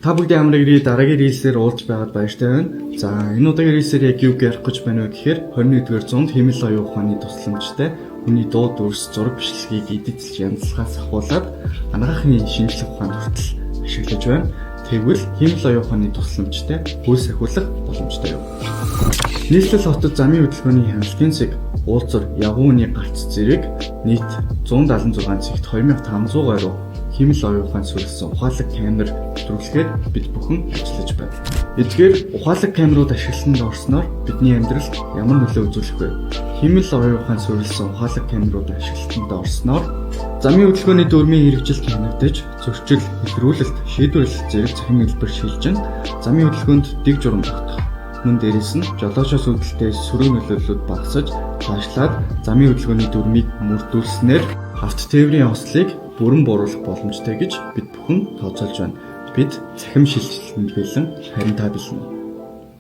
Та бүгдийн амрыг дараагийн reels ээр уулзж байгаад баяртай байна. За, энэ удаагийн reels ээр яг юу ярих гэж байна вэ гэхээр 21-р зуунд хиймэл оюун ухааны тусламжтай хүний дуу, дүрс, зураг бичлэгийг edit лж янзлахаас ахиулаад анагаахын шинжлэх ухаанд хүртэл ашиглаж байна. Тэгвэл хиймэл оюун ухааны тусламжтай хүйс сахиулах боломжтой юу? Нийслэл хотод замын хөдөлгөөний хяналтын цэг, уулзуур, ягуу үний гарц зэрэг нийт 176 цэгт 2500 гаруй хиймэл оюун ухаан суурилсан ухаалаг камер нэвтрүүлэхээр бид бүхэн ажиллаж байна. Эдгээр ухаалаг камерууд ашиглалтанд орсноор бидний амьдралд ямар нөлөө үзүүлэх вэ? Хиймэл оюун ухаан суурилсан ухаалаг камерууд ашиглалтанд орсноор замын хөдөлгөөний дүрмийн хэрэгжилт хянагдаж, зөрчил, илрүүлэлт, шийдвэрлэлт зэрэг цахим хэлбэр шилжин замын хөдөлгөөнд дэг журам тогтох. Мөн дээрээс нь жолоочоос үүдэлтэй сөрөг нөлөөллүүд багасаж, цаашлаад замын хөдөлгөөний дүрмийг мөрдүүлснээр авто тээврийн ослыг бүрэн бууруулах боломжтой гэж бид бүхэн тооцоолж байна. Бид цахим шилжилтэнд бэлэн, харин та бэлэн үү?